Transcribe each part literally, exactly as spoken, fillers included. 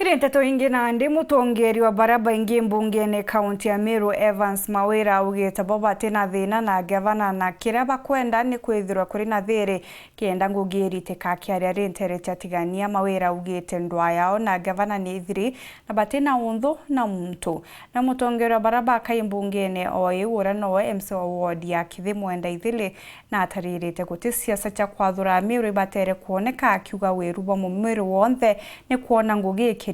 Kiri nteto ingi nandi, mutongeri wa baria baingi mbungene kaunti ya Meru Evans Mawira augite bo bati na thina na gavana na kiria bakwenda ni kwithirwa kuri na thiri kenda ngugi iritika. Akiaria ri ntere cia Tigania, Mawira augite ndwaa yao na gavana ni ithiri na bati na unthu na muntu. Na mutongeri wa baria bakai mbungene o iu uria nowe M C wa ward ya Kithi Mwenda Ithili na ataririte guti siasa cia kwathura Meru ibatere kwoneka, akiuga wiru bwa Mumeru wonthe ni kwona ngugi ikiritwa.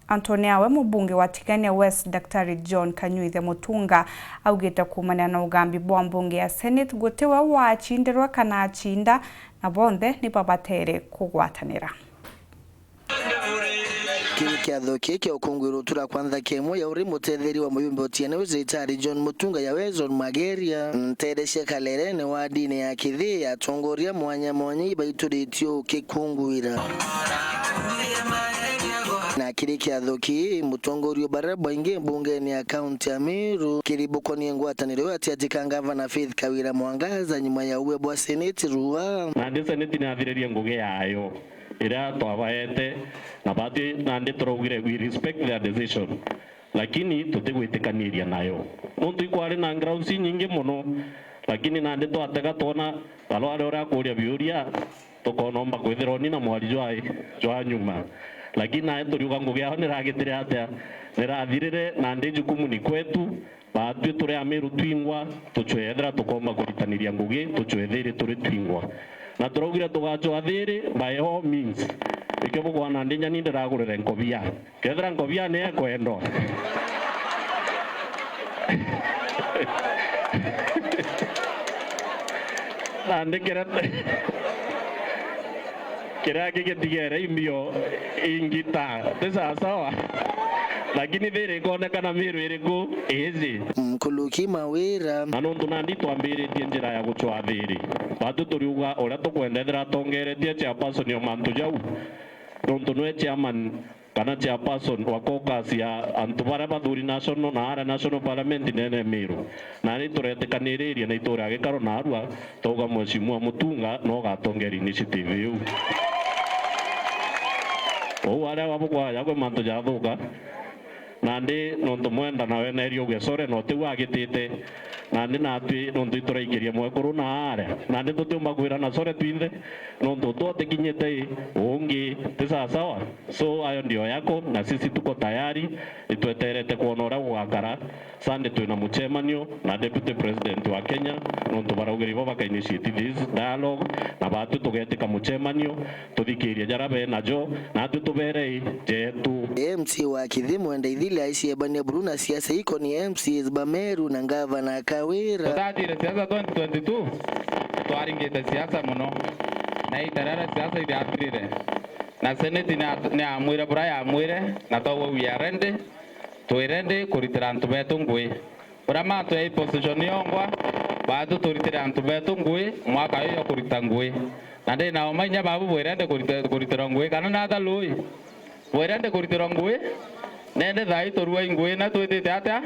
Anthony Awe, mubunge wa Tigania West, Daktari John Kanyuithe Mutunga augite kuumania na ugambi bwa mbunge ya Senate guti we wacindirwe kana acinda, na bonthe ni babatere kugwatanira. Kiri kiatho kii kia ukungwirwa utura kwa nthaka imwe ya uri mutetheria wa muyumbe Otieno West, Daktari John Mutunga ya Wilson Mageria, ntere cia Kalerene wa ndini ya Kithi, atongoria mwanya mwanya ibaituritie ukikungwira. Na kiri kiatho kii, mutongoria baria baingi mbungene ya kaunti ya Meru, kiri bukonie ngwataniro ya gatiati ka ngavana Faith Kawira Mwangaza nyuma ya uwe bwa seneti rua. Nandi seneti nathiririe ngugi yayo iria twabaete, na bati nandi turaugire, "We respect their decision," lakini tutigwitikaniria nayo. Nontu ikwari na grounds inyingi mono, lakini nandi twatega twona Kalwale uria akuria biuria, tukonomba kwithirwa ni na mwari jwa, jwa nyuma. Lakini nae turiuga ngugi yao niragitire atia? Nirathirire, nandi jukumu ni kwetu. Baatwi turi Amiru twingwa, tucwethira tukomba kuritaniria ngugi, tucwethiri turi twingwa. Na turaugire tugacwa thiri by all means. Ikio bukwana ndi nyani ndiragurire nkobia. Kethira nkobia ni ekwendwa. Na ndikire kiria gigitigere imbio ingita, ti sawasawa? Lakini thiri ikonekana Miru iriku? Iji. Nkuluki Mawira. Na nontu nandi twambiritie njira ya gucwa thiri, batu turiuga uria tukwenda ethira atongeretie chairperson ya mantu jau, nontu nwe chairman kana chairperson wa caucus ya antu baria bathuri national na aria national parliament nene ya Miru. Nani turetikaniriria na ituri ya gikaro na arua, twauga Mheshimiwa Mutunga no ugatongeria initiative iu. Kou aria babukwaya kwi mantu jathuka, nandi nontu mwenda nawe neria uge sore, na utiu agitite, nandi natwi nontu ituraikiria mwekuru na aria, nandi tutiumba kwirana sore twinthe, nontu utu utikinyite i ungi, ti sawasawa? So, hayo ndio yako, na sisi tuko tayari, itweterete kwona uria gugakara. Sunday twina mucemanio na Deputy President wa Kenya, nontu baraugire ibo baka initiate this dialogue, na batu tugetika mucemanio, tuthikirie jaria be najo, natwi tuberei jetu. M C A wa Kithimu Mwenda Ithili aiciebania buru na siasa ikonie M C As ba Meru na Ngavana Kawira. Tutathire siasa twenty twenty-two, twaringite siasa mono, na ita riria siasa ithiathirire. Na Senate ni, ni amwire bura yamwire, na twaugua we are ready, twi ready kuritira antu betu ngui. Uria mantu ya position yongwa, batu turitire antu betu ngui, mwaka uyu ya kurita ngui. Na ndi na uma inya babu bwi ready kurita, kuritirwa ngui, kana na thalui? Bwi ready kuritirwa ngui? Nende thai turua ingui na twitite atia?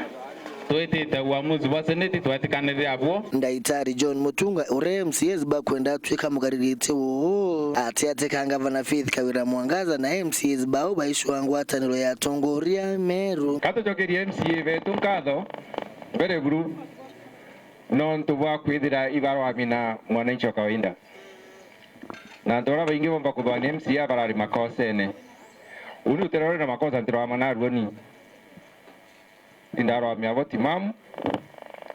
Twitite uamuzi bwa Senate twetikanirire abuo. Ndaitari John Mutunga, uria M C As bakwenda atwika mugaririte uu, atiatika Ngavana Faith Kawira Mwangaza na M C As bau baicwa ngwataniro ya atongoria Meru. Katucokerie M C A betu nkatho mbere buru nontu bwa kwithira ibarwami na mwananchi wa kawaida. Na antu baria baingi bomba kuthwania M C A barari makosene. Uni utirori na makosa ntirwama narua ni. Indarwamia abo timamu,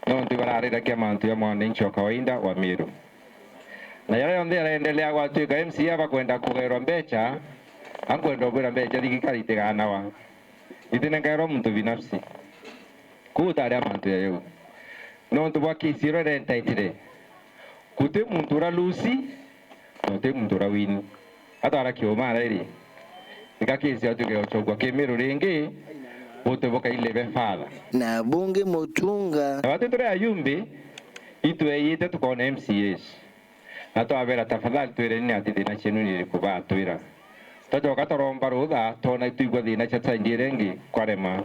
nontu ibarariragia mantu ya mwananchi wa kawaida wa Meru. Na jaria yonthe yaraendelea gwatwika M C A bakwenda kugairwa mbecha, ankwenda ubwira mbecha thirikari itiganawa. Itinengairwa muntu binafsi. Kuu utari a mantu ya yau. Nontu bwa kesi iria irentaitire, guti muntu ura lusi, na guti muntu ura wini. Atwara kiuma ara iri, ika kesi atuike gucokua kimiru ringi, buti bukailebe father. Na bungi Mutunga. Na batu turi ayumbi, itweyite tukona M C As. Na twabera, "Tafadhali twireni ati thina cienu ni iriku?" Batwira. Twacoka twaromba rutha, twona twigua thina cia side iria ingi kwarema.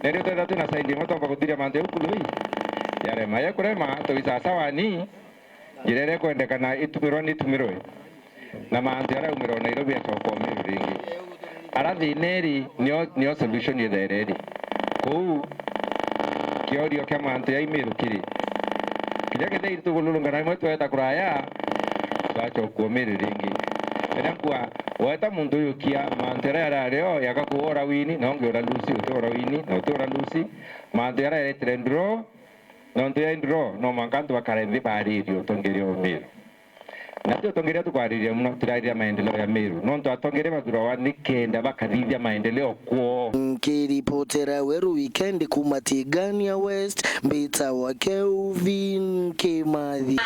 Nerio twethira twina side imwe twamba guthiria mantu jau kulu ii, yarema. Yakurema, tugicacawani, njira iria ikwendekana itumirwa ni itumirwe. Na mantu jaria aumirwa Nairobi acoka o Meru ringi. ara thina iri, nio, nio solution ithaire iri. Kou, kiorio kia mantu ya Imiru kiri, kinya kethira itu kululungana rimwe tweta kuraya, twachokua Miru ringi. Kenda nkua, weta muntu uyukia mantu jaria jari o, yaka kuura wini, na ungi ura lusi, uti ura wini, na uti ura lusi, mantu jaria jaretire nduro, nontu ya nduro, no mwanka antu bakare nthi baaririe utongeria wa Miru. Na ti utongeria tukwariria muno, turariria maendeleo ya Miru. Nontu atongeria bathuragwa nikenda bakathithia maendeleo kwoo. Nkiripotera Weru Weekend kuuma Tigania West, mbitawa Kelvin Kimathi.